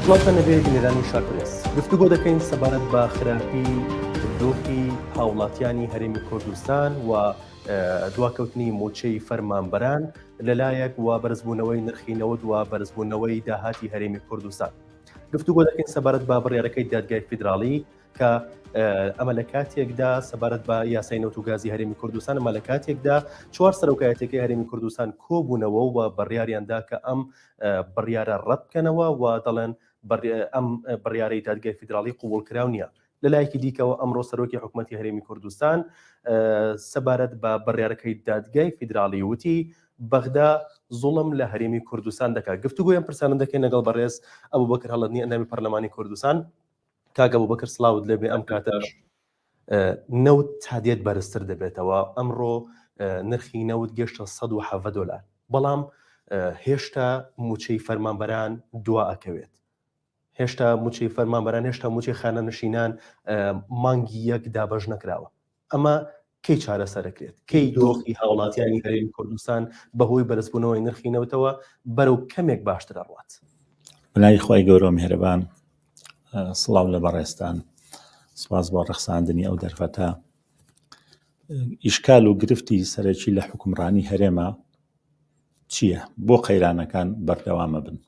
سڵاوتان لەبێ بینەرانی شارپرێس. گفتوگۆ دەکەین سەبارەت بە خراپی دۆخی هاوڵاتیانی هەرێمی کوردستان و دواکەوتنی موچەی فەرمانبەران لەلایەک و بەرزبوونەوەی نرخی نەوت و بەرزبوونەوەی داهاتی هەرێمی کوردستان. گفتوگۆ دەکەین سەبارەت بە بڕیارەکەی دادگای فیدراڵی کە ئەمە لە کاتێکدا سەبارەت بە یاسای نەوت و گازی هەرێمی کوردستان ئەمە لە کاتێکدا چوار سەرۆکایەتەکەی هەرێمی کوردستان کۆبوونەوە و بڕیاریاندا کە ئەم بڕیارە ڕەت بکەنەوە و دەڵێن ئەم بڕیارەی دادگای فیدراڵی قوبوڵکراو نییە. لەلایەکی دیکەوە ئەمڕۆ سەرۆکی حکوومەتی هەرێمی کوردستان سەبارەت بە بڕیارەکەی دادگای فیدراڵی وتی بەغدا زوڵم لە هەرێمی کوردستان دەکات. گفتوگۆی ئەم پرسانە دەکەین لەگەڵ بەڕێز ئەبوبەکر هەڵەدنی ئەندامی پەرلەمانی کوردستان. کاک ئەبوبەکر سڵاوت لێبێ ئەم کاتە نەوت تا دێت بەرزتر دەبێتەوە ئەمڕۆ نرخی نەوت گەشتە 117 دۆلار بەڵام هێشتا موچەی فەرمانبەران دوا ئەکەوێت هێشتا موچەی فەرمانبەران هێشتا موچەی خانەنشینان مانگی یەک دابەش نەکراوە ئەمە کەی چارەسەرەکرێت کەی دۆخی هاوڵاتیانی هەرێمی کوردستان بەهۆی بەرزبوونەوەی نرخی نەوتەوە بەرەو کەمێک باشتر ئەڕوات؟ بەناوی خوای گەورە و میهرەبان سڵاو لە بەڕێزتان سپاس بۆ ڕەخساندنی ئەو دەرفەتە ئیشکال و گرفتی سەرەکی لە حکومڕانی هەرێمە چییە بۆ قەیرانەکان بەردەوامە بن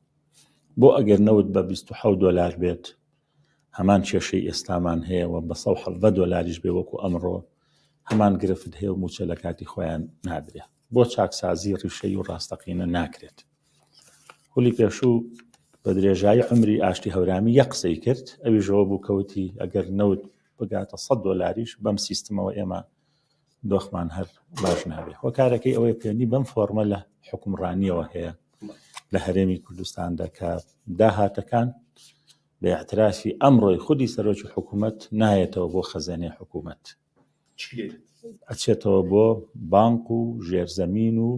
بۆ ئەگەر نەوت بە 26 دۆلار بێت هەمان کێشەی ئێستامان هەیە و بە 117 دۆلاریش بێ وەکو ئەمڕۆ هەمان گرفت هەیە و موچە لە کاتی خۆیان نادرێ بۆ چاکسازی ڕیشەی و ڕاستەقینە ناکرێت خولی پێشوو بە درێژایی عمری ئاشتی هەورامی یە قسەی کرد ئەویشەوە بوو کەوتی ئەگەر نەوت بگاتە 100 دۆلاریش بەم سیستمەوە ئێمە دۆخمان هەر باش نابێ هۆکارەکەی ئەوەیە پەیوەندی بەم فۆرمە لە حکومڕانیەوە هەیە لە هەرێمی کوردستاندا کە داهاتەکان بە اعترافی ئەمڕۆی خودی سەرۆکی حکوومەت نایەتەوە بۆ خەزێنەی حکوومەت ئەچێتەوە بۆ بانک و ژێرزەمین و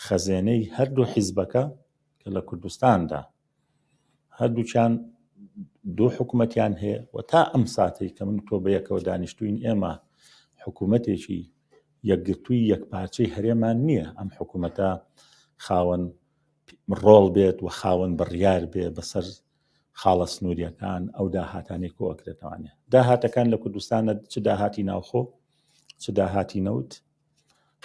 خەزێنەی هەردوو حیزبەکە کە لە کوردستاندا هەردووکیان دوو حکوومەتیان هەیە و تا ئەم ساتەی کە من تۆ بە یەکەوە دانیشتوین ئێمە حکوومەتێکی یەکگرتووی یەکپارچەی هەرێمان نییە ئەم حکوومەتە خاوەن ڕۆڵ بێت و خاوەن بڕیار بێ بەسەر خاڵە سنووریەکان ئەو داهاتانەی کۆئەکرێتەوانێ داهاتەکان لە کوردستانە چ داهاتی ناوخۆ چ داهاتی نەوت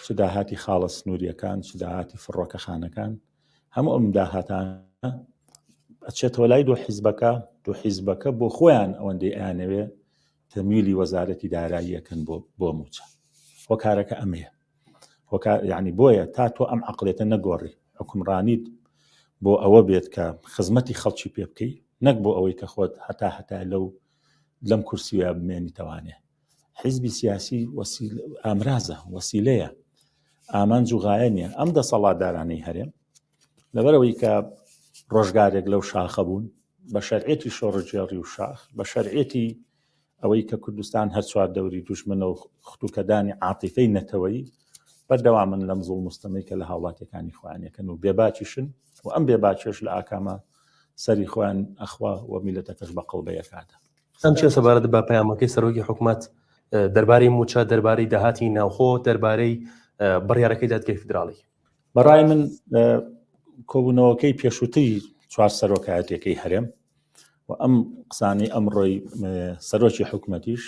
چ داهاتی خاڵە سنووریەکان چ داهاتی فڕۆکەخانەکان هەموو ئەم داهاتانە ئەچێتەوە لای دوو حیزبەکە دوو حیزبەکە بۆ خۆیان ئەوەندەی ئەیانەوێ تەمیلی وەزارەتی داراییەکەن بۆ بۆ موچە هۆکارەکە ئەمەیە هۆکار یعنی بۆیە تا تۆ ئەم عقلێتە نەگۆڕی حکومڕانیت بۆ ئەوە بێت کە خزمەتی خەڵکی پێ بکەی نەک بۆ ئەوەی کە خۆت هەتا هەتا لەو لەم کورسیە بمێنیتەوانێ حیزبی سیاسی ئامرازە وەسیلەیە ئامانج و غایە نیە ئەم دەسەڵاتدارانەی هەرێم لەبەرەوەی کە ڕۆژگارێک لەو شاخە بوون بە شەرعێتی شۆڕژێڕی و شاخ بە شەرعێتی ئەوەی کە کوردستان هەر چوار دەوری دوژمنە و ختوکەدانی عاتیفەی نەتەوەیی بەردەوامن لەم زوڵم و ستەمەی کە لە هاوڵاتیەکانی خۆیانەکەن و بێباکیشن و ئەم بێباکیش لە ئاکامە سەری خۆیان ئەخوا و میلەتەکەش بە قەڵبەیەکاتە. قسەم چیە سەبارەت بە پەیامەکەی سەرۆکی حکومەت دەربارەی مووچە، دەربارەی داهاتی ناوخۆ، دەربارەی بڕیارەکەی دادگای فیدراڵی؟ بەڕای من کۆبوونەوەکەی پێشووتری چوار سەرۆکایەتەکەی هەرێم و ئەم قسانەی ئەمڕۆی سەرۆکی حکومەتیش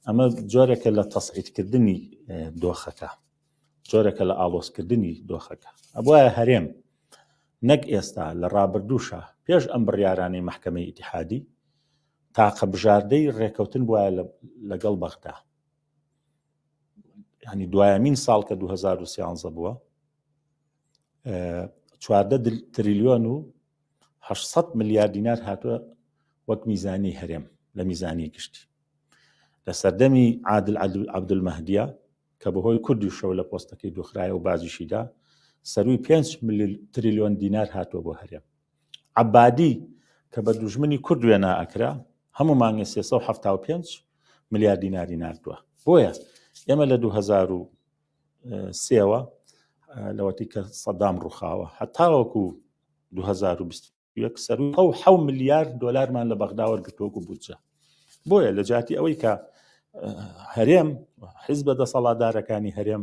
ئەمە جۆرێکە لە تەسعیدکردنی دۆخەکە جۆرێکە لە ئاڵۆزکردنی دۆخەکە ئەبواە هەرێم نەک ئێستا لە ڕابردووشە پێش ئەم بڕیارانەی محکمەی ئیتحادی تاقە بژاردەی ڕێکەوتن بواە لەگەڵ بەغدا ینی دوایەمین ساڵ کە 2013 بووە 14 تریلیۆن و 800 ملیار دینار هاتووە وەک میزانی هەرێم لە میزانی گشتی لە سەردەمی عادل عەبدولمەهدیە کە بەهۆی کوردیشەوە لە پۆستەکەی دوخرایە و باجیشیدا سەروی 5 تریلیۆن دینار هاتووە بۆ هەرێم عەبادی کە بە دوژمنی کورد وێنا ئەکرا هەموو مانگێ 375 ملیار دیناری ناردووە بۆیە ئێمە لە 2003ەوە لەوەتی کە سەدام ڕوخاوە هەتاوەکو 2021 سەروی ئەو حەو ملیار دۆلارمان لە بەغدا وەرگرتووە وەکو بودجە بۆیە لە جیاتی ئەوەی کە هەرێم حیزبە دەسەڵاتدارەکانی هەرێم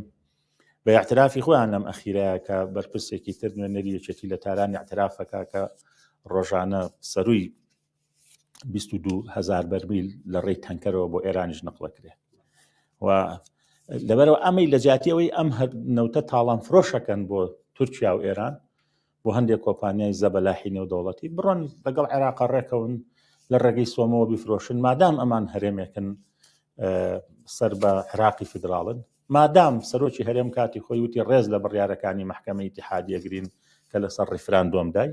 بە اعترافی خۆیان لەم ئەخیرەیە کە بەرپرسێکی تر نوێنەری یەکێتی لە تاران اعترافەکە کە. ڕۆژانە سەروی 22 هزار بەرمیل لە ڕێی تەنکەرەوە بۆ ئێرانیش نەقڵەکرێ و لەبەرەوە ئەمەی لە جیاتیەوەی ئەم نەوتە تاڵان فرۆشەکەن بۆ تورکیا و ئێران بۆ هەندێک کۆمپانیای زەبەلاحی نێودەوڵەتی بڕۆن لەگەڵ عێراقا ڕێکەون لە ڕێگەی سۆمەوە بیفرۆشن مادام ئەمان هەرێمێکن سەر بە عێراقی فیدراڵن مادام سەرۆکی هەرێم کاتی خۆی وتی ڕێز لە بڕیارەکانی مەحکەمەی ئیتیحادی ئەگرین کە لەسەر ڕیفراندۆم دای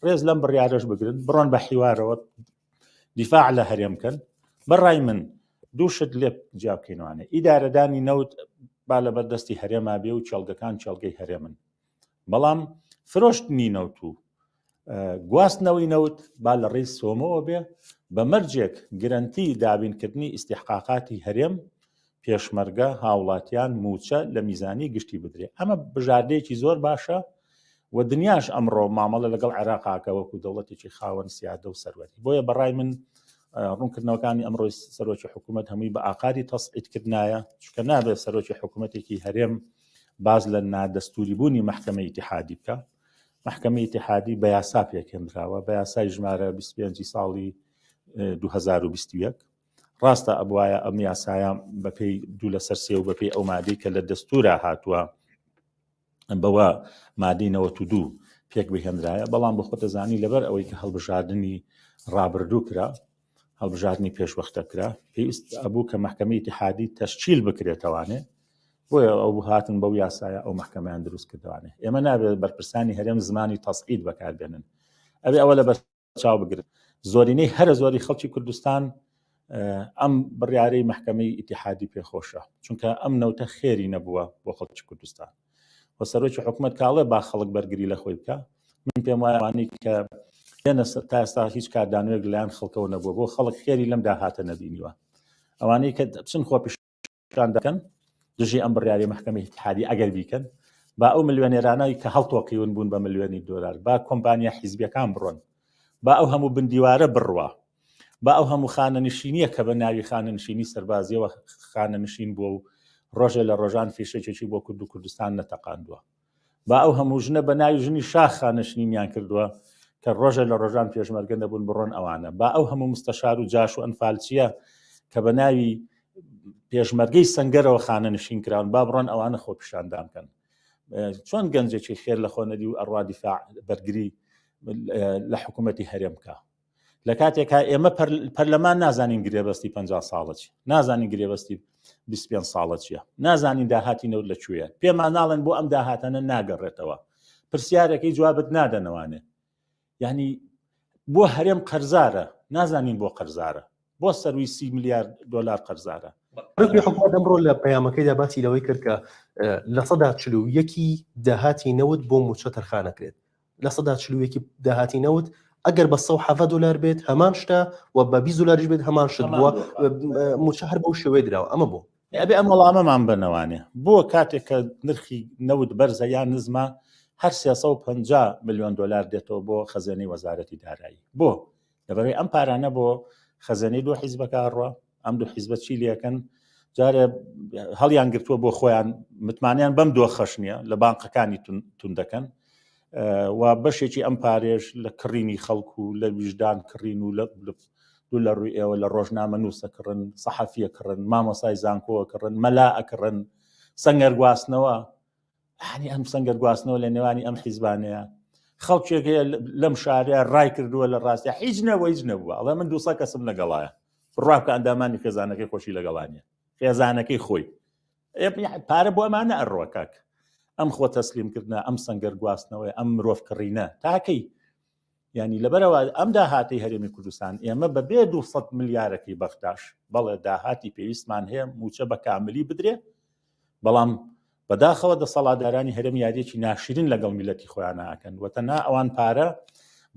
ڕێز لەم بڕیارەش بگرن بڕۆن بە حیوارەوە دیفاع لە هەرێم کەن بەڕای من دوو شت لێ جیا بکەینوانێ ئیدارەدانی نەوت با لە بەردەستی هەرێما بێ و کێڵگەکان کێڵگەی هەرێمن بەڵام فرۆشتنی نەوت و گواستنەوەی نەوت با لە ڕێی سۆمەوە بێ بە مەرجێک گرەنتی دابینکردنی ئیستیحقاقاتی هەرێم، پێشمەرگە، هاوڵاتیان، مووچە لە میزانی گشتی بدرێ. ئەمە بژاردەیەکی زۆر باشە و دنیاش ئەمڕۆ مامەڵە لەگەڵ عێراقاکە وەکو دەوڵەتێکی خاوەن سیادە و سەروەری. بۆیە بەڕای من ڕوونکردنەوەکانی ئەمڕۆی سەرۆکی حکوومەت هەمووی بە ئاقاری تەسعیدکردنایە، چونکە نابێت سەرۆکی حکوومەتێکی هەرێم باس لە نادەستووری بوونی مەحکەمەی ئیتیحادی بکا. مەحکەمەی ئیتیحادی بە یاسا پێکهێنراوە بە یاسای ژمارە 25 ساڵی 2021 ڕاستە ئەبواە ئەم یاسایە بەپێی دوو لەسەر سێ و بەپێی ئەو مادەی کە لە دەستورا هاتووە بەوە مادەی 92 پێک بهێنرایە بەڵام بە خۆتەزانی لەبەر ئەوەی کە هەڵبژاردننی ڕابردوو کرا هەڵبژاردنی پێشوەختە کرا پێویست ئەبوو کە مەحکەمەی ئیتیحادی تەشکیل بکرێتەوانێ بۆیە ئەو هاتن بەو یاسایە ئەو مەحکەمەیان دروست کردوانێ ئێمە نابێت بەرپرسانی هەرێم زمانی تەسعید بەکاربێنن ئەبێ ئەوە لە چاو بگرن زۆرینەی هەرە زۆری خەڵکی کوردستان ئەم بڕیارەی مەحکەمەی ئیتیحادی پێخۆشە چونکە ئەم نەوتە خێری نەبووە بۆ خەڵکی کوردستان و سەرۆکی حکومەت کاڵێ با خەڵک بەرگری لە خۆی بکە من پێم وایە ئەوانەی کە دێنە تا ئێستا هیچ کاردانەوەیەک لەلایەن خەڵکەوە نەبووە بۆ خەڵک خێری لەم داهاتە نەبینیوە ئەوانەی کە بچن خۆپیشان دەکەن دژی ئەم بڕیاری مەحکەمەی ئیتیحادی ئەگەر بیکەن با ئەو ملیۆنێرانەی کە هەڵتۆقیون بوون بە ملیۆنی دۆلار با کۆمپانیا حیزبیەکان بڕۆن با ئەو هەموو بندیوارە بڕوا با ئەو هەموو خانەنشینیە کە بە ناوی خانەنشینی سەربازیەوە خانەنشین بووە و ڕۆژێ لە ڕۆژان فیشەکێکی بۆ کورد و کوردستان نەتەقاندووە با ئەو هەموو ژنە بە ناوی ژنی شاخ خانەنشینیان کردووە کە ڕۆژێ لە ڕۆژان پێشمەرگە نەبوون بڕۆن ئەوانە با ئەو هەموو مستەشار و جاش و ئەنفالچیە کە بە ناوی پێشمەرگەی سەنگەرەوە خانەنشین کراون با بڕۆن ئەوانە خۆپیشاندان بکەن چۆن گەنجێکی خێر لە خۆ نەدی و ئەڕوا دیفاع بەرگری لە حکوومەتی هەرێم بکە لە کاتێکا ئێمە پەرلەمان نازانین گرێبەستی 50 ساڵە چی نازانین گرێبەستی 25 ساڵە چییە نازانین داهاتی نەوت لە کوێیە پێمان ناڵێن بۆ ئەم داهاتانە ناگەڕێتەوە پرسیارەکەی جوابت نادەنەوانێ یعنی بۆ هەرێم قەرزارە نازانین بۆ قەرزارە بۆ سەروی سی ملیار دۆلار قەرزارە ڕێکی حکومەت ئەمڕۆ لە پەیامەکەیدا باسی لەوەی کرد کە 41% داهاتی نەوت بۆ مووچە تەرخانەکرێت 41% داهاتی نەوت ئەگەر بە 170 دلار بێت هەمان شتە و بە 20 دلاریش بێت هەمان شت بووە مووچە هەر بەو شێوەیە دراوە ئەمە بۆ ئەبێ ئەم وەڵامەمان بەنەوانێ بۆ کاتێک کە نرخی نەوت بەرزە یان نزمە هەر 350 میلیۆن دلار دێتەوە بۆ خەزێنەی وەزارەتی دارایی بۆ لەبەرەی ئەم پارانە بۆ خەزێنەی دوو حیزبەکە ئەڕوا ئەم دوو حیزبە چی لەکەن جارێ هەڵیان گرتووە بۆ خۆیان متمانیان بەم دۆخەش نییە لە بانقەکانی تون دەکەن و بەشێکی ئەم پارێش لە کڕینی خەڵک و لە ویژدان کڕین و لە دوو لە ڕووی ئێوە لە ڕۆژنامە نووسە کڕن سەحەفیە کڕن مامۆسای زانکۆوە کڕن مەلا ئەکڕن سەنگەر گواستنەوە هەنی ئەم سەنگەر گواستنەوە لە نێوانی ئەم حیزبانەیە خەڵکێک هەیە لەم شارەیە ڕای کردووە لە ڕاستە هیچ نەوە هیچ نەبووە ئەڵێ من دوسە کەسم لەگەڵایە بڕوا بکە ئەندامانی خێزانەکەی خۆشی لەگەڵانە خێزانەکەی خۆی پارە بۆ ئەمانە ئەڕوە کاک ئەم خۆ تەسلیمکردە ئەم سەنگەر گواستنەوەی ئەم مرۆڤ کڕینە تاکەی ینی لەبەرەوە ئەم داهاتی هەرێمی کوردستان ئێمە بە بێ 200 ملیارەکەی بەغداش بەڵێ داهاتی پێویستمان هەیە موچە بە کاملی بدرێ بەڵام بەداخەوە دەسەڵاتدارانی هەرێم یاریەکی ناشرین لەگەڵ میلەتی خۆیان ئەکەن و تەنها ئەوان پارە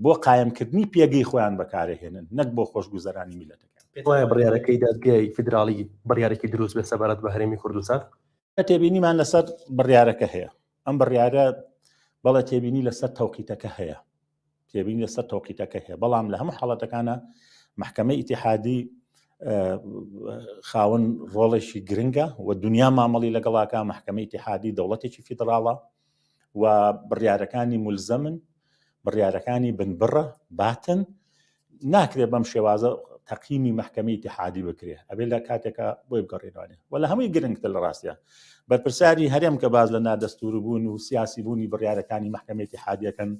بۆ قایمکردنی پێگەی خۆیان بەکارهێنن نەک بۆ خۆشگوزەرانی میلەتەکە. پێت وایە بڕیارەکەی دادگای فیدراڵی بڕیارێکی دروست بێت سەبارەت بە هەرێمی کوردستان؟ تێبینیمان لەسەر بڕیارەکە هەیە. ئەم بڕیارە بەڵێ تێبینی لەسەر تەوقیتەکە هەیە. تێبینی لەسەر تەوقیتەکە هەیە بەڵام لە هەموو حاڵەتەکانە محکمەی ئیتیحادی خاوەن ڕۆڵێکی گرنگە و دنیا مامەڵی لەگەڵاکە محکمەی ئیتیحادی دەوڵەتێکی فیدراڵە و بڕیارەکانی ملزەمن. بڕیارەکانی بنبڕە باتن ناکرێت بەم شێوازە تەقیمی مەحکەمەی ئیتیحادی بکرێ ئەبێ لە کاتێکا بۆی بگەڕێنەوە و لە هەمووی گرنگتر لە ڕاستە بەرپرسیاری هەرێم کە باز لە نادەستور بوون و سیاسی بوونی بڕیارەکانی مەحکەمەی ئیتیحادیەکەن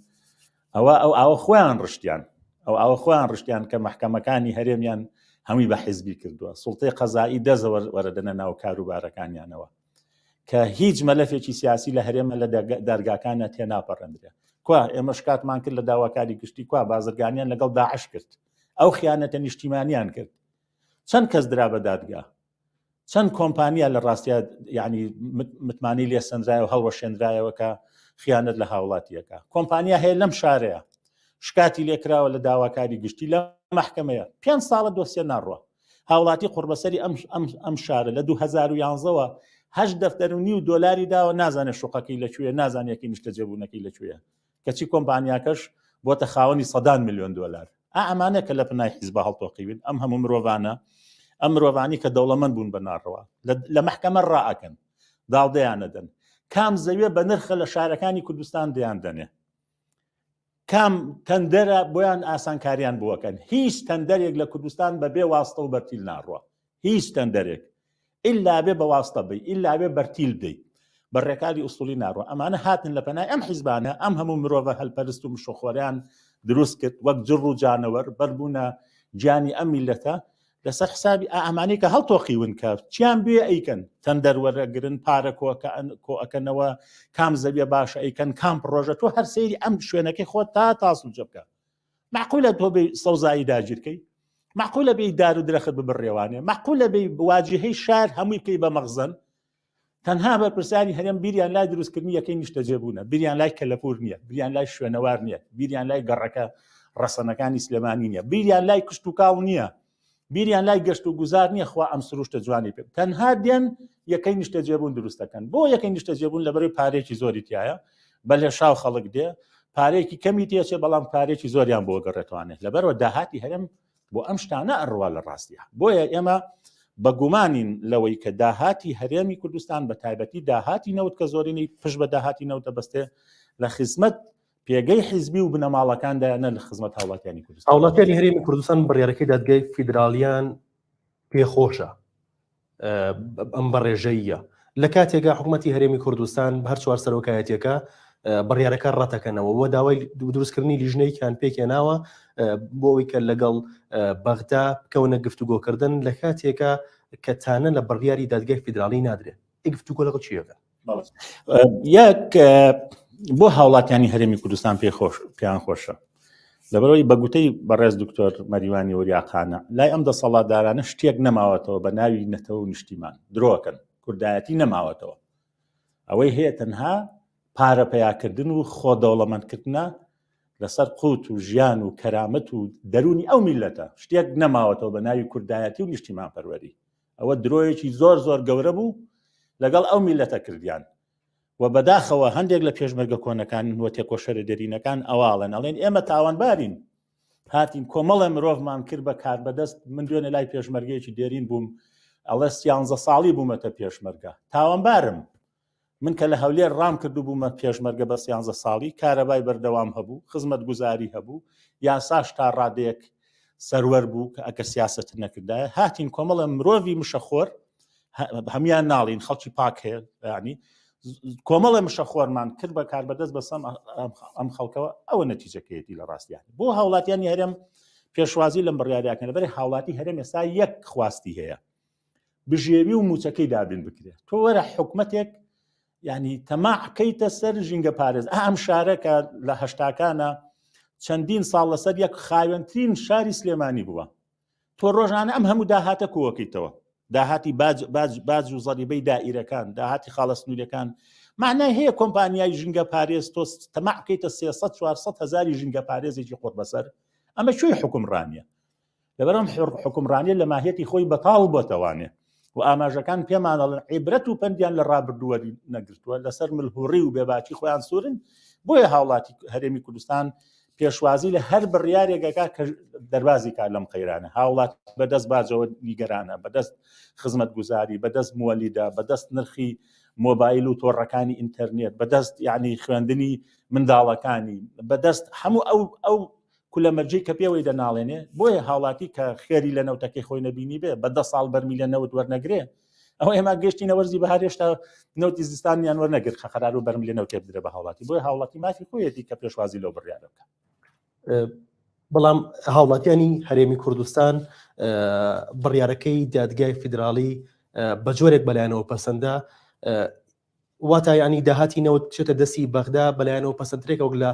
ئەوە ئەو ئاوە خۆیان ڕشتیان ئەو ئاوە خۆیان ڕشتیان کە مەحکەمەکانی هەرێمیان هەمووی بە حیزبی کردووە سوڵتەی قەزایی دەزەوە وەرەدەنە ناو کاروبارەکانیانەوە کە هیچ مەلەفێکی سیاسی لە هەرێمە لە دارگاکانە تێناپەڕێندرێ کوا ئێمە شکاتمان کرد لە داواکاری گشتی کوا بازرگانیان لەگەڵ داعش کرد ئەو خیانەتە نیشتیمانیان کرد چەند کەس درا بە دادگا چەند کۆمپانیا لە ڕاستیا یعنی متمانەی لێ سەنرایەوە هەڵوەشێنرایەوە کە خیانەت لە هاوڵاتیەکە کۆمپانیا هەیە لەم شارەیە شکاتی لێکراوە لە داواکاری گشتی لە محکمەیە پێ ساڵە دۆسیە ناڕوە هاوڵاتی قوڕبەسەری ئەم ئەم ئەم شارە لە 2011ەوە هەشت دەفتەر و نیو دۆلاری داوە نازانێت شوقەکەی لەکوێ نازانێت یەکەی نیشتەجێبوونەکەی لەکوێیە کەچی کۆمپانیاکەش بۆتە خاوەنی سەدان ملیۆن دۆلار ئا ئەمانە کە لە پنای حیزبە هەڵتۆقیون ئەم هەموو مرۆڤانە ئەم مرۆڤانی کە دەوڵەمەند بوون بە ناڕەوا لە مەحکەمە ڕائەکەن داڵدەیانەدەن کام زەویە بە نرخە لە شارەکانی کوردستان دەیان دەنێ کام تەندەرە بۆیان ئاسانکاریان بۆکەن هیچ تەندەرێک لە کوردستان بە بێ واستە و بەرتیل ناڕوە هیچ تەندەرێک ئللا بێ بە واستە بی ئللا بێ بەرتیل بدەیت بە ڕێکاری ئوسولی ناڕوە ئەمانە هاتن لە پەنای ئەم حیزبانە ئەم هەموو مرۆڤە هەلپەرست و مشەخۆریان دروست کرد وەک جڕ و جانەوەر بەربوونە گیانی ئەم میلەتە لەسەر حسابی ئامانەی کە هەڵتۆقیون کە چیان بێ ئەیکەن تەندەر وەرەگرن پارە کۆئەکەنەوە کام زەویە باشە ئەیکەن کام پڕۆژە تۆ هەر سەیری ئەم شوێنەکەی خۆت تا تاسوجە بکە معقولە تۆ بێ سەوزایی داگیرکەی معقولە بێ دار و درەخت ببڕێوانێ معقولە بێ واجهەی شار هەمووی بکەی بە مەخزن تەنها بەرپرسانی هەرێم بیریان لای دروستکردنی یەکەی نیشتەجێبوونە، بیریان لای کەلەپوور نییە، بیریان لای شوێنەوار نییە، بیریان لای گەڕەکە ڕەسەنەکانی سلێمانی نییە، بیریان لای کشتوکاڵ نییە، بیریان لای گەشت و گوزار نییە خوا ئەم سروشتە جوانی پێ تەنها دێن یەکەی نیشتەجێبوون دروست دەکەن. بۆ یەکەی نیشتەجێبوون لەبەرەی پارێکی زۆری تایە، بە لێشاو خەڵک دێ، پارێکی کەمی تێچێ بەڵام پارێکی زۆریان بۆ گەڕێتوانێت. لەبەرەوە داهاتی هەرێم بۆ ئەم شتانە ئەڕوا لە ڕاستیا بۆیە ئێمە بە گومانین لەوەی کە داهاتی هەرێمی کوردستان بە تایبەتی داهاتی نەوت کە زۆرینەی پشت بە داهاتی نەوت دەبەستێ لە خزمەت پێگەی حیزبی و بنەماڵەکاندا نە لە خزمەت هاوڵاتیانی کوردستان. هاوڵاتیانی هەرێمی کوردستان بڕیارەکەی دادگای فیدراڵیان پێخۆشە ئەم بەڕێژەیە لە کاتێکا حکوومەتتی هەرێمی کوردستان هەر چوار سەرۆکایەتەکە بڕیارەکە ڕەتەکەنەوە و داوای دروستکردنی لیژنەیەکیان پێکێناوە بۆ ئەوی کە لەگەڵ بەغدا بکەونە گفتوگۆکردن لە کاتێکا کە تانە لە بڕیاری دادگای فیدراڵی نادرێت گفتوگۆ لەگەڵ چیەکەن یەک بۆ هاوڵاتیانی هەرێمی کوردستان پێ خۆش پێیان خۆشە لەبەرەوەی بەگوتەی بەڕێز دکتۆر مەریوانی وریاقانە لای ئەم دەسەڵاتدارانە شتێک نەماوەتەوە بە ناوی نەتەوە و نیشتیمان درۆکەن کوردایەتی نەماوەتەوە ئەوەی هەیە تەنها پارە پیاکردن و خۆ دەوڵەمەندکردە لەسەر قوت و ژیان و کەرامەت و دەرونی ئەو میلەتە شتێک نەماوەتەوە بە ناوی کوردایەتی و نیشتیمان پەروەری ئەوە درۆیەکی زۆر زۆر گەورە بوو لەگەڵ ئەو میلەتە کردیان و بەداخەوە هەندێک لە پێشمەرگە کۆنەکان و تێکۆشەرە دێرینەکان ئەواڵێن ئەڵێن ئێمە تاوانبارین هاتین کۆمەڵە مرۆڤمان کرد بە کاربەدەست من دوێنێ لای پێشمەرگەیەکی دێرین بووم ئەڵێ سیانزە ساڵی بوومەتە پێشمەرگە تاوانبارم من کە لە هەولێر ڕام کرد و بوومە پێشمەرگە بە سیانزە ساڵی کارەبای بەردەوام هەبوو خزمەتگوزاری هەبوو یاساش تا ڕادەیەک سەروەر بوو کە ئەگەر سیاسەت نەکردایە هاتین کۆمەڵە مرۆڤی مشەخۆر هەمان ناڵین خەڵکی پاک هەیە ینی کۆمەڵە مشەخۆرمان کرد بە کاربەدەست بەسەم ئەم خەڵکەوە ئەوە نەتیجەکەیەتی لە ڕاستیان بۆ هاوڵاتیانی هەرێم پێشوازی لەم بڕیاریاکەن لەبەری هاوڵاتی هەرێم ئێستا یەک خواستی هەیە بژێوی و موچەکەی دابین بکرێت تۆ وەرە حکومەتێک ینی تەماع کەیتە سەر ژینگە پارێز ئەم شارە کە لە هەشتاکانە چەندین ساڵ لەسەر یەک خاوێنترین شاری سلێمانی بووە تۆ ڕۆژانە ئەم هەموو داهاتە کۆکەیتەوە داهاتی باج باج باج و زەریبەی دائیرەکان داهاتی خاڵە سنوورەکان معنای هەیە کۆمپانیای ژینگە پارێز تۆ تەماع بکەیتە 300 400 هزاری ژینگە پارێزێکی قڕبەسەر ئەمە کوێی حکومڕانیە لەبەر ئەم حوکمڕانیە لە ماهیەتی خۆی بەتاڵ بۆتەوانێ و ئاماژەکان پێمان ئەڵێن عیبرەت و پەندیان لە ڕابردوو وەری نەگرتووە لەسەر ملهوڕی و بێباکی خۆیان سوورن بۆیە هاوڵاتی هەرێمی کوردستان پێشوازی لە هەر بڕیارێکەکە کە دەربازی کار لەم قەیرانە هاوڵات بەدەست باجەوە نیگەرانە بەدەست خزمەتگوزاری بەدەست موەلیدە بەدەست نرخی مۆبایل و تۆڕەکانی ئینتەرنێت بەدەست یعنی خوێندنی منداڵەکانی بەدەست هەموو ئەو ئەو کولەمەرجەی کە پێوەی دەناڵێنێ بۆیە هاوڵاتی کە خێری لە نەوتەکەی خۆی نەبینی بێ بە دە ساڵ بەرمی لە نەوت وەرنەگرێ ئەوە ئێمە گەشتینە وەرزی بەهار هێشتا نەوتی زستانیان وەرنەگرت کە قەرار و بەرمی لە نەوتێ بدرێ بە هاوڵاتی بۆیە هاوڵاتی مافی خۆیەتی کە پێشوازی لەو بڕیارە بکات. بەڵام هاوڵاتیانی هەرێمی کوردستان بڕیارەکەی دادگای فیدراڵی بە جۆرێک بەلایەنەوە پەسەندە واتە یعنی داهاتی نەوت بچێتە دەستی بەغدا بەلایەنەوە پەسەندترێک وەک لە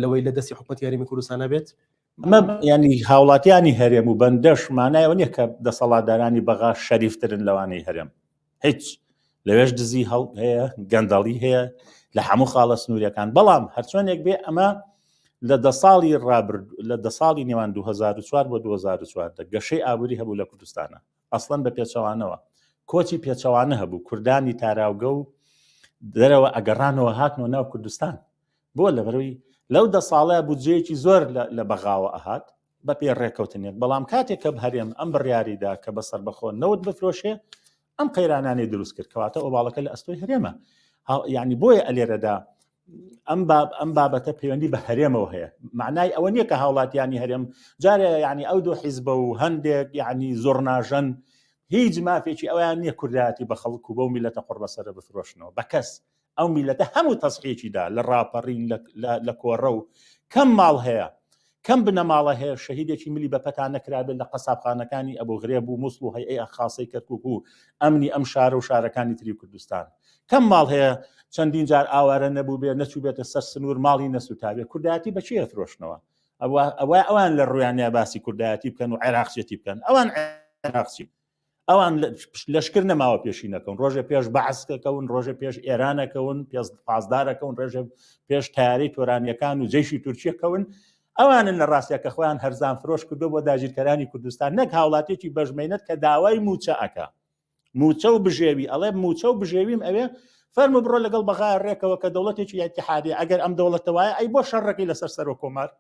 لەوەی لە دەستی حکوومەتی هەرێمی کوردستانە بێت ئەمە ینی هاوڵاتیانی هەرێم و بەندەش مانایەوە نییە کە دەسەڵاتدارانی بەغا شەریفترن لەوانەی هەرێم هیچ لەوێش دزی هەڵ هەیە گەندەڵی هەیە لە هەموو خاڵە سنووریەکان بەڵام هەرچۆنێک بێ ئەمە لە دە ساڵی ڕابرد لە دە ساڵی نێوان 2004 بۆ 2014 گەشەی ئابووری هەبوو لە کوردستانە ئەسڵەن بە پێچەوانەوە کۆچی پێچەوانە هەبوو کوردانی تاراوگە و دەرەوە ئەگەڕانەوە هاتنەوە ناو کوردستان بۆ لەبەرەوەی لەو دە ساڵە بودجەیەکی زۆر لە بەغاوە ئەهات بە پێ ڕێککەوتنێک بەڵام کاتێک کە هەرێم ئەم بڕیاریدا کە بە سەربەخۆ نەوت بفرۆشێ ئەم قەیرانانەی دروست کرد کەواتە ئۆباڵەکە لە ئەستۆی هەرێمە یعنی بۆیە ئەلێرەدا ئەم باب ئەم بابەتە پەیوەندی بە هەرێمەوە هەیە معنای ئەوە نییە کە هاوڵاتیانی هەرێم جارێ یعنی ئەو دوو حیزبە و هەندێک یعنی زۆرناژەن هیچ مافێکی ئەویان نییە کوردایەتی بە خەڵک و بەو میلەتە قڕبەسەرە بفرۆشنەوە بە کەس ئەو میلەتە هەموو تەسحیەکی دا لە ڕاپەڕین لە کۆڕە و کەم ماڵ هەیە کەم بنەماڵە هەیە شەهیدێکی ملی بە پەتا نەکرابێت لە قەسابخانەکانی ئەبو غرێب و موسڵ و هەیئەی خاسەی کەرکوک و ئەمنی ئەم شارە و شارەکانی تری کوردستان کەم ماڵ هەیە چەندین جار ئاوارە نەبوو بێ نەچوو بێتە سەر سنوور ماڵی نەسووتاوێ کوردایەتی بە چی ئەفرۆشنەوە ئەوە ئەوە ئەوان لە ڕویانە باسی کوردایەتی بکەن و عێراقچێتی بکەن ئەوان عێراقچی ئەوان لەشکر نەماوە پێشی نەکەون ڕۆژێ پێش بەعسکەکەون ڕۆژێ پێش ئێرانەکەون پێش پاسدارەکەون ڕێژە پێش تاری تۆرانیەکان و جەیشی تورکیەکەون ئەوانن لە ڕاستە کە خۆیان هەرزان فرۆش کردو بۆ داگیرکەرانی کوردستان نەک هاوڵاتێکی بەژمەینەت کە داوای موچە ئەکا موچە و بژێوی ئەڵێ موچە و بژێویم ئەوێ فەرمو بڕۆ لەگەڵ بەغا ڕێکەوە کە دەوڵەتێکی ئیتیحادی ئەگەر ئەم دەوڵەتە وایە ئەی بۆ شەڕەکەی لەسەر سەرۆک کۆمار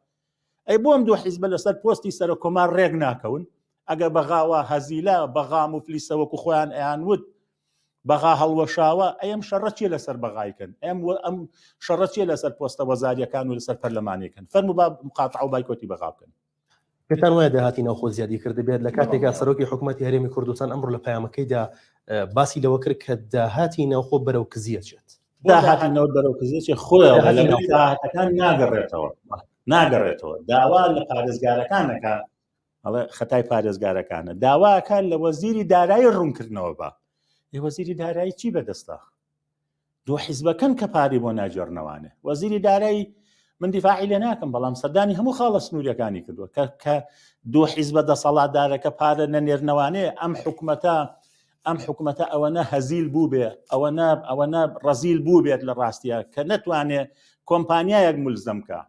ئەی بۆ ئەم دوو حیزبە لەسەر پۆستی سەرۆک کۆمار ڕێک ناکەون ئەگەر بەغاوە هەزیلە بەغا موفلیسە وەکو خۆیان ئەیان وت بەغا هەڵوەشاوە ئەم شەڕە چیە لەسەر بەغایکەن ئەم ئەم شەڕە چیە لەسەر پۆستە وەزاریەکان و لەسەر پەرلەمانەکەن فەرمو با مقاتع و بایکۆتی بەغا بکەن پێتان وایە داهاتی ناوخۆ زیادی کردبێت لە کاتێکا سەرۆکی حکوومەتی هەرێمی کوردستان ئەمڕۆ لە پەیامەکەیدا باسی لەوە کرد کە داهاتی ناوخۆ بەرەو کزیە چێت داهاتی نەوت بەرەو کزیە خۆیان داهاتەکان ناگەڕێتەوە ناگەڕێتەوە داوا لە پارێزگارەکان نەکە ئەڵێ خەتای پارێزگارەکانە داواکە لە وەزیری دارایی ڕوونکردنەوە بە وەزیری دارایی چی بەدەستە دوو حیزبەکەن کە پارەی بۆ ناگێڕنەوانێ وەزیری دارایی من دیفاعی لێ ناکەم بەڵام سەردانی هەموو خاڵە سنووریەکانی کردووە کە کە دوو حیزبە دەسەڵاتدارەکە پارە نەنێرنەوانێ ئەم حکومەتە ئەم حکومەتە ئەوەنە هەزیل بوو بێ ئەوەنە ئەوەنە ڕەزیل بوو بێت لە ڕاستیە کە نەتوانێ کۆمپانیایەک ملزەم کە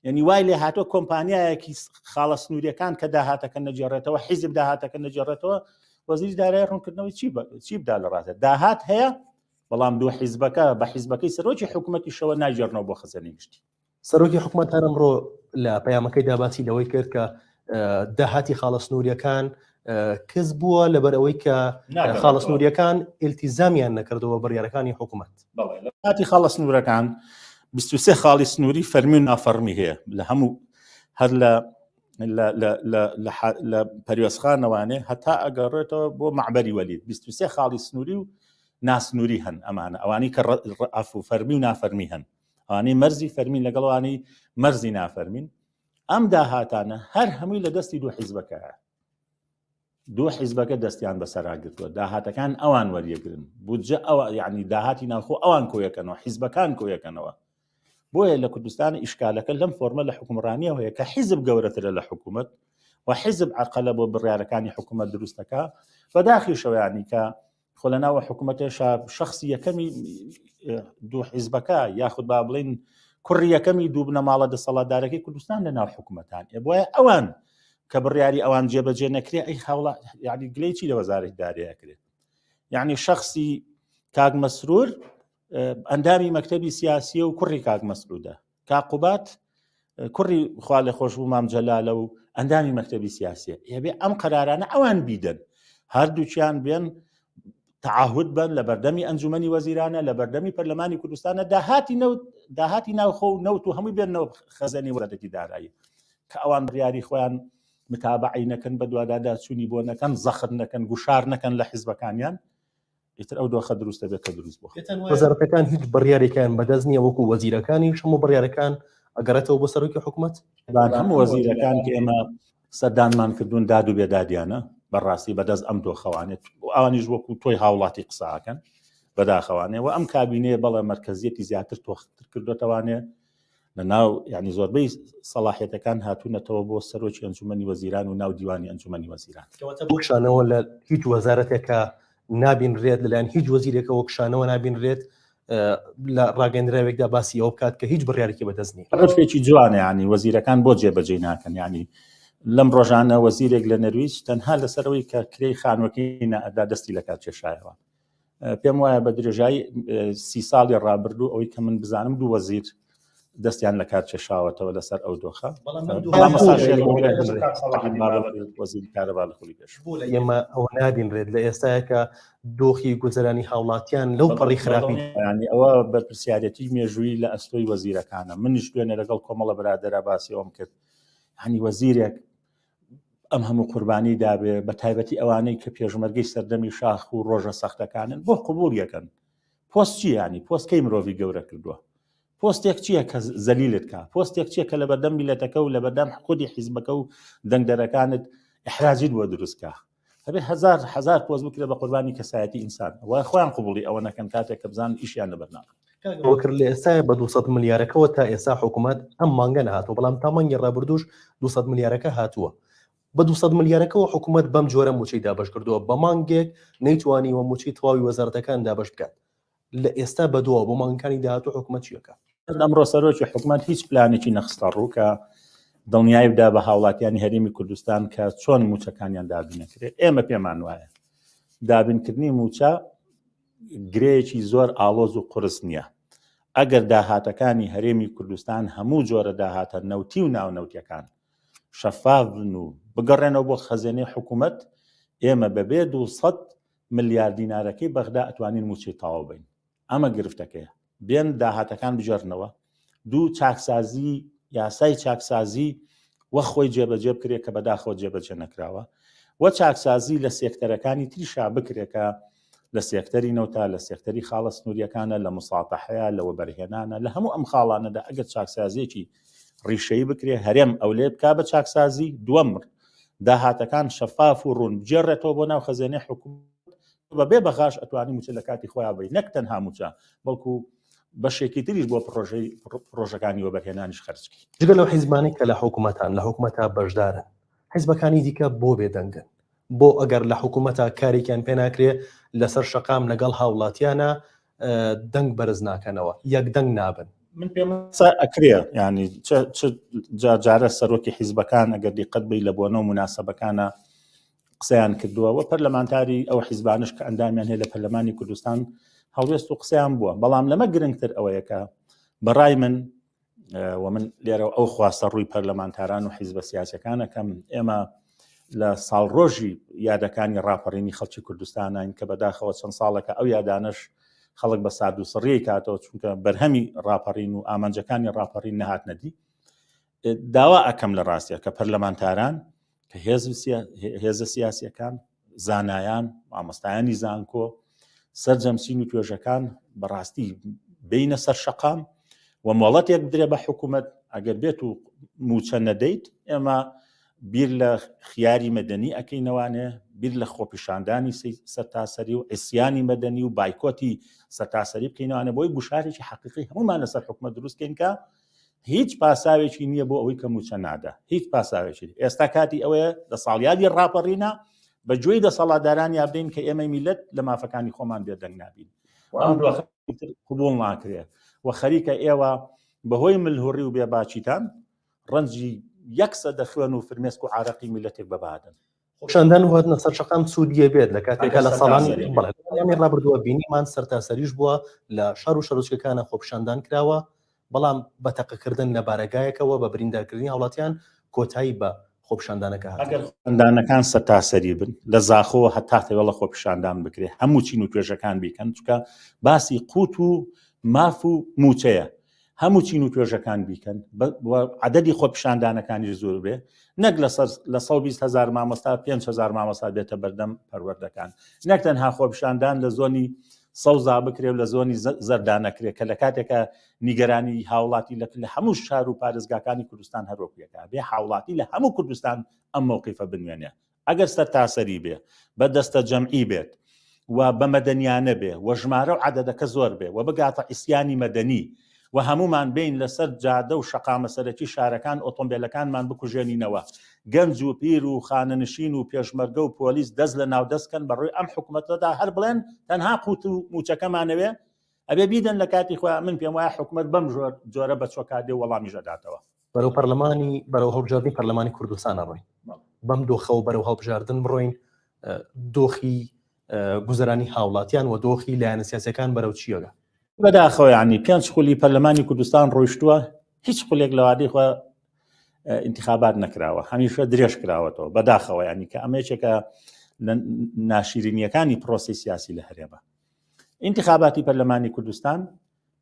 یعنی وای لێ هاتووە کۆمپانیایەکی خاڵە سنووریەکان کە داهاتەکە نەگێڕێتەوە حیزب داهاتەکە نەگێڕێتەوە وەزیری دارای ڕوونکردنەوەی چی چی بدا لە ڕاستە داهات هەیە بەڵام دوو حیزبەکە بە حیزبەکەی سەرۆکی حکوومەتی شەوە ناگێڕنەوە بۆ خەزێنەی گشتی سەرۆکی حکوومەت هەر ئەمڕۆ لە پەیامەکەیدا باسی لەوەی کرد کە داهاتی خاڵە سنووریەکان کز بووە لەبەر ئەوەی کە خاڵە سنووریەکان ئیلتیزامیان نەکردەوە بڕیارەکانی حکوومەت. کاتی خاڵە سنوورەکان 23 خاڵی سنووری فەرمی و نافەرمی هەیە لە هەموو هەر لە لە پەروێزخانەوانێ هەتا ئەگەڕێتەوە بۆ مەعبەری وەلید 23 خاڵی سنووری و ناسنووری هەن ئەمانە ئەوانی کە ئەفو فەرمی و نافەرمی هەن ئەوانەی مەرزی فەرمین لەگەڵوانی مەرزی نافەرمین ئەم داهاتانە هەر هەمووی لە دەستی دوو حیزبەکەیە دوو حیزبەکە دەستیان بەسەرا گرتووە داهاتەکان ئەوان وەریەگرن بودجە ئەوە یعنی داهاتی ناوخۆ ئەوان کۆیەکەنەوە حیزبەکان کۆیەکەنەوە بۆیە لە کوردستان ئیشکالەکە لەم فۆرمە لە حکومڕانیەوە هەیە کە حیزب گەورەترە لە حکوومەت و حیزب عقلە بۆ بڕیارەکانی حکوومەت دروستەکە بەداخیشەوەیانی کە خۆ لە ناوە حکوومەتێشا شخصی یەکەمی دوو حیزبەکە یاخود با بڵین کوڕی یەکەمی دوو بنەماڵە دەسەڵاتدارەکەی کوردستان لە ناو حکوومەتان ئێ بۆیە ئەوان کە بڕیاری ئەوان جێبەجێ نەکرێ ئەی هاوڵا یعنی گلەی چی لە وەزارەتی دارایی ئەکرێت یعنی شخصی کاک مەسرور ئەندامی مەکتەبی سیاسیە و کوڕی کاک مەسرودە کاک قوبات. کوڕی خوا لە خۆش بوو مام جەلالە و ئەندامی مەکتەبی سیاسیە ئێبێ ئەم قەرارانە ئەوان بیدەن هەردووکیان بێن تعهد بن لە بەردەمی ئەنجومەنی وەزیرانە لە بەردەمی پەرلەمانی کوردستانە داهاتی نەوت داهاتی ناوخۆ و نەوت و هەمووی بێنەوە خەزێنەی وەزارەتی دارایی کە ئەوان بڕیاری خۆیان متابعی نەکەن بە دوادادا چوونی بۆ نەکەن زەخت نەکەن گوشار نەکەن لە حیزبەکانیان ئیتر ئەو دۆخە دروست دەبێت کە دروست بوو. وەزارەتەکان هیچ بڕیارێکیان بەدەست نییە وەکو وەزیرەکانیش هەموو بڕیارەکان ئەگەڕێتەوە بۆ سەرۆکی حکومەت؟ بان هەموو وەزیرەکان کە ئێمە سەردانمان کردوون داد و بێدادیانە بەڕاستی بەدەست ئەم دۆخەوانێت ئەوانیش وەکو تۆی هاوڵاتی قساکەن بەداخەوانێ و ئەم کابینەیە بەڵێ مەرکەزیەتی زیاتر تۆختر کردوتەوانێ لە ناو یعنی زۆربەی سەڵاحیەتەکان هاتوونەتەوە بۆ سەرۆکی ئەنجومەنی وەزیران و ناو دیوانی ئەنجومەنی وەزیران. کەواتە بۆ کشانەوە لە هیچ وەزارەتێکە نابینرێت لەلایەن هیچ وەزیرێکەوە کشانەوە نابینرێت لە ڕاگەندراوێکدا باسی ئەوە بکات کە هیچ بڕیارێکی بەدەست نییە. ڕفێکی جوانە ینی وەزیرەکان بۆ جێبەجێ ناکەن ینی لەم ڕۆژانە وەزیرێک لە نەرویج تەنها لەسەرەوەی کە کرێی خانوەکەی نەئەدا دەستی لەکار کێشایەوە پێم وایە بە درێژایی سی ساڵی ڕابردوو ئەوەی کە من بزانم دوو وەزیر دەستیان لە کار کێشاوەتەوە لەسەر ئەو دۆخە وەزیری کارەبا لە خولی پێش ئێمە ئەوە نابینرێت لە ئێستاکە دۆخی گوزەرانی هاوڵاتیان لەو پەڕی خراپی ینی ئەوە بەرپرسیارەتی مێژووی لە ئەستۆی وەزیرەکانە منیش دوێنێ لەگەڵ کۆمەڵە برادەرە باسی ئەوم کرد هەنی وەزیرێک ئەم هەموو قوربانی دابێ بە تایبەتی ئەوانەی کە پێشمەرگەی سەردەمی شاخ و ڕۆژە سەختەکانن بۆ قبول یەکەن پۆست چی ینی پۆست کەی مرۆڤی گەورە کردووە پۆستێک چییە کە زەلیلت کا پۆستێک چییە کە لە بەردەم میلەتەکە و لە بەردەم خودی حیزبەکە و دەنگدەرەکانت ئەحراجیت بۆ دروستکە هەبێ هزار هزار پۆست بکرێ بە قوربانی کەسایەتی ئینسان وای خۆیان قوبڵی ئەوە نەکەن کاتێک کە بزان ئیشیان لەبەر ناکەن. کرد لە ئێستاە بە 200 ملیارەکەوە تا ئێستا حکوومەت ئەم مانگە نەهاتووە بەڵام تا مانگی ڕابردووش 200 ملیارەکە هاتووە بە 200 ملیارەکەوە حکوومەت بەم جۆرە موچەی دابەش کردووە بە مانگێک نەیتوانیوە موچەی تەواوی وەزارەتەکان دابەش بکات لە ئێستا بەدواوە بۆ مانگەکانی داهاتوو حکومەت چی ئەکات؟ ئەمڕۆ سەرۆکی حکومەت هیچ پلانێکی نەخستە ڕوو کە دڵنیایی بدا بە هاوڵاتیانی هەرێمی کوردستان کە چۆن موچەکانیان دابینەکرێت ئێمە پێمان وایە دابینکردنی موچە گرەیەکی زۆر ئاڵۆز و قورس نییە ئەگەر داهاتەکانی هەرێمی کوردستان هەموو جۆرە داهاتە نەوتی و ناونەوتیەکان شەفاف بن و بگەڕێنەوە بۆ خەزێنەی حکوومەت ئێمە بەبێ 200 ملیار دینارەکەی بەغدا ئەتوانین موچەی تەواو بین ئەمە گرفتەکەیە بێن داهاتەکان بگێڕنەوە دوو چاکسازی یاسای چاکسازی وە خۆی جێبەجێ بکرێت کە بەداخەوە جێبەجێ نەکراوە وە چاکسازی لە سێکتەرەکانی تریشا بکرێت کە لە سێکتەری نەوتا لە سێکتەری خاڵە سنووریەکانە لە مساتەحەیە لە وەبەرهێنانە لە هەموو ئەم خاڵانەدا ئەگەر چاکسازیەکی ڕیشەیی بکرێ هەرێم ئەولێ بک بە چاکسازی دووەم داهاتەکان شەفاف و ڕوون بگێڕێتەوە بۆ ناو خەزێنەی حکوومەت بەبێ بەغاش ئەتوانی موچە لە کاتی خۆیان بی نەک تەنها موچە بەڵکو بەشێکی تریش بۆ پرۆژەی پرۆژەکانی وەبەرهێنانیش خەرجکی جگە لەو حیزبانەی کە لە حکوومەتان لە حکوومەتا بەشدارن حیزبەکانی دیکە بۆ بێدەنگن بۆ ئەگەر لە حکوومەتا کارێکیان پێ ناکرێ لەسەر شەقام لەگەڵ هاوڵاتیانە دەنگ بەرز ناکەنەوە یەک دەنگ نابن من پێم ئەکرێ ینی جارە سەرۆکی حیزبەکان ئەگەر دیقەت بی لە بۆنە و مناسبەکانە قسەیان کردووە و پەرلەمانتاری ئەو حیزبانش کە ئەندامیان هەیە لە پەرلەمانی کوردستان هەڵوێست و قسەیان بووە بەڵام لەمە گرنگتر ئەوەیە کە بەڕای من و من لێرە ئەو خواستە ڕووی پەرلەمانتاران و حیزبە سیاسەکانەکەم ئێمە لە ساڵڕۆژی یادەکانی ڕاپەڕینی خەڵکی کوردستانین کە بەداخەوە چەند ساڵەکە ئەو یادانەش خەڵک بە سارد و سڕیی کاتەوە چونکە بەرهەمی ڕاپەڕین و ئامانجەکانی ڕاپەڕین نەهاتنەدی داوا ئەکەم لە ڕاستە کە پەرلەمانتاران کە هێزە سیاسیەکان زانایان مامۆستایانی زانکۆ سەرجەم چین و توێژەکان بەڕاستی بینە سەر شەقام و مۆڵەتێک بدرێ بە حکوومەت ئەگەر بێت و موچە نەدەیت ئێمە بیر لە خیاری مەدەنی ئەکەینەوانێ بیر لە خۆپیشاندانی سەرتاسەری و عیسیانی مەدەنی و بایکۆتی سەرتاسەری بکەینەوانە بۆی گوشارێکی حەقیقی هەمومان لەسەر حکومەت دروستکەین کە هیچ پاساوێکی نییە بۆ ئەوەی کە موچە نادا هیچ پاساوێکی ئێستا کاتی ئەوەیە لە ساڵیادی ڕاپەڕینە بە گوێی دەسەڵاتداران یا بدەین کە ئێمەی میلەت لە مافەکانی خۆمان بێدەنگ نابین قبول ناکرێت و خەریکە ئێوە بەهۆی ملهوڕی و بێباچیتان ڕەنجی یەک سەدە خوێن و فرمێسک و عارەقی میلەتێک بەبادن. خۆپیشاندان و هاتنە سەر شەقام سوودیە بێت لە کاتێکا لە ساڵانی بەڵێ ڕابردووە بینیمان سەرتاسەریش بووە لە شار و شارۆچکەکانە خۆپیشاندان کراوە. بەڵام بە تەقەکردن لە بارەگایەکەوە بە بریندارکردنی هاوڵاتیان کۆتایی بە خۆپیشاندانەکە هات. ئەگەر خۆپیشاندانەکان سەرتاسەری بن لە زاخۆوە هەتا تەوێڵە خۆپیشاندان بکرێ هەموو چین و توێژەکان بیکەن چونکە باسی قوت و ماف و موچەیە هەموو چین و توێژەکان بیکەن عددی خۆپیشاندانەکانیش زۆر بێ نەک لەسەر لە 120 هزار مامۆستا 5 هزار مامۆستا بێتە بەردەم پەروەردەکان نەک تەنها خۆپیشاندان لە زۆنی سەوزا بکرێ و لە زۆنی زەردا نەکرێ کە لە کاتێکە نیگەرانی هاوڵاتی لە لە هەموو شار و پارێزگاکانی کوردستان هەروەکویەکە بێ هاوڵاتی لە هەموو کوردستان ئەم مەوقیفە بنوێنێ ئەگەر سەرتاسەری بێ بە دەستە جەمعی بێت و بە مەدەنیانە بێ و ژمارە و عەدەدەکە زۆر بێ و بگاتە عیسیانی مەدەنی و هەموومان بێین لەسەر جادە و شەقامە سەرەکی شارەکان ئۆتۆمبێلەکانمان بکوژێنینەوە گەنج و پیر و خانەنشین و پێشمەرگە و پۆلیس دەست لە ناو دەست کەن بە ڕووی ئەم حکومەتەدا هەر بڵێن تەنها قوت و موچەکەمانەوێ ئەبێ بیدەن لە کاتی خۆیان من پێم وایە حکومەت بەم جۆرە بە چۆکا دێ وەڵامیش ئەداتەوە. بەرەو پەرلەمانی بەرەو هەڵبژاردنی پەرلەمانی کوردستان ئەڕۆین بەم دۆخەوە بەرەو هەڵبژاردن بڕۆین دۆخی گوزەرانی هاوڵاتیان و دۆخی لایەنە سیاسەکان بەرەو چیەگە بەداخەوە ینی پێنج خولی پەرلەمانی کوردستان ڕۆیشتووە هیچ خولێک لەوادەی خۆ انتخابات نەکراوە هەمیشە درێژ کراوەتەوە بەداخەوە ینی کە ئەمە یەکێکە لە ناشیرینیەکانی پرۆسی سیاسی لە هەرێمە ئینتخاباتی پەرلەمانی کوردستان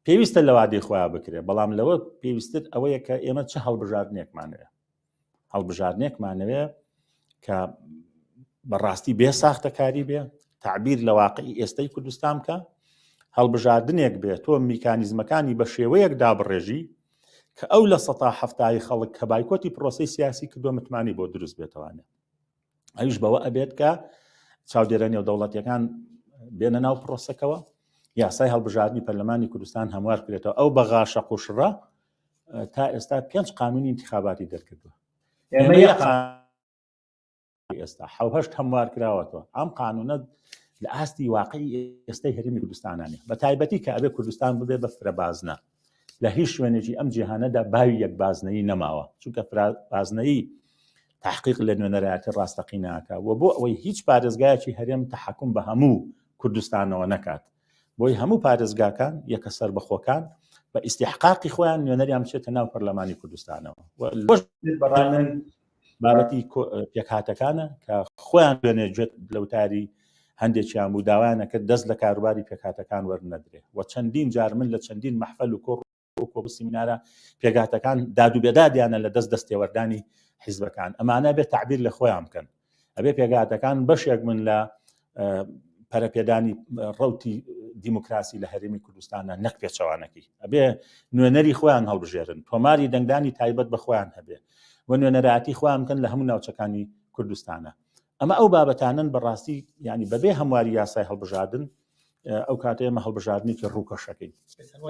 پێویستە لە وادەی خۆیان بکرێ بەڵام لەوە پێویستتر ئەوەیە کە ئێمە چ هەڵبژاردنێکمانەوێ هەڵبژاردنێکمانەوێ کە بەڕاستی بێ ساختەکاری بێ تعبیر لە واقعی ئێستای کوردستان بکە هەڵبژاردنێک بێ تۆ میکانیزمەکانی بە شێوەیەک دابڕێژی کە ئەو لە سەتا هەفتایی خەڵک کە بایکۆتی پرۆسی سیاسی کردو متمانی بۆ دروست بێتوانێ ئەویش بەوە ئەبێت کە چاودێرە نێودەوڵەتیەکان بێنە ناو پرۆسەکەوە یاسای هەڵبژاردنی پەرلەمانی کوردستان هەموار کرێتەوە ئەو بەغا شەقوشڕە تا ئێستا پێنج قانونی انتخاباتی دەرکردووە ئێمە ئێستا حوهشت هەموار کراوەتەوە ئەم قانونە لە ئاستی واقعی ئێستای هەرێمی کوردستانانە بە تایبەتی کە ئەبێ کوردستان ببێ بە فرەبازنە لە هیچ شوێنێکی ئەم جیهانەدا باوی یەک بازنەیی نەماوە چونکە بازنەیی تحقیق لە نوێنەرایەتی ڕاستەقیناکە و بۆ ئەوەی هیچ پارێزگایەکی هەرێم تحکم بە هەموو کوردستانەوە نەکات بۆی هەموو پارێزگاکان یەکە سەربەخۆکان بە ئیسیحقاقی خۆیان نوێنەریان بچێتە ناو پەرلەمانی کوردستانەوە بەڕای من بابەتی پێکهاتەکانە کە خۆیان دوێنێ گوێت لە وتاری هەندێکیان بوو داوایان کرد دەست لە کاروباری پێکهاتەکان وەرنەدرێ و چەندین جار من لە چەندین مەحفەل و کۆڕ و کۆب سیمینارە پێکهاتەکان داد و بێدادیانە لە دەست دەستێوەردانی حیزبەکان ئەمانە بێت تعبیر لە خۆیان بکەن ئەبێ پێکهاتەکان بەشێک من لە پەرەپێدانی ڕوتی دیموکراسی لە هەرێمی کوردستانە نەک پێچەوانەکەی ئەبێ نوێنەری خۆیان هەڵبژێرن تۆماری دەنگدانی تایبەت بە خۆیان هەبێ و نوێنەرایەتی خۆیان بکەن لە هەموو ناوچەکانی کوردستانە ئەمە ئەو بابەتانن بەڕاستی ینی بەبێ هەمواری یاسای هەڵبژاردن ئەو کاتە ئێمە هەڵبژاردنێکی ڕووکەشەکەین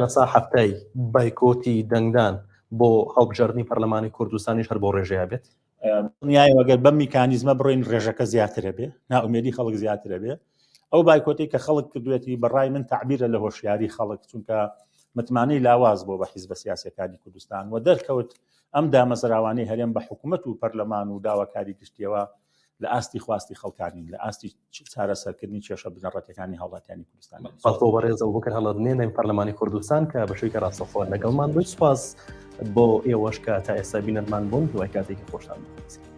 لەسا هەفتای بایکۆتی دەنگدان بۆ هەڵبژاردنی پەرلەمانی کوردستانیش هەر بۆ ڕێژەیە بێت دڵنیایەوە گەر بەم میکانیزمە بڕۆین ڕێژەکە زیاترە بێ نائومێدی خەڵک زیاترە بێ ئەو بایکۆتی کە خەڵک کردوێتی بەڕای من تعبیرە لە هۆشیاری خەڵک چونکە متمانەی لاواز بۆ بە حیزبە سیاسەکانی کوردستان و دەرکەوت ئەم دامەزراوانەی هەرێم بە حکوومەت و پەرلەمان و داواکاری گشتیەوە لە ئاستی خواستی خەڵکانین لە ئاستی چارەسەرکردنی کێشە بنەڕەتەکانی هاوڵاتیانی کوردستان. سپاس بۆ بەڕێز ئەبوبەکر هەڵەدنێ ناوی پەرلەمانی کوردستان کە بە شێوەیەکی ڕاستەوخۆ لەگەڵمان بووی سپاس بۆ ئێوەش کە تا ئێستا بینەرمان بوون هیوای کاتێکی خۆشتان بێت.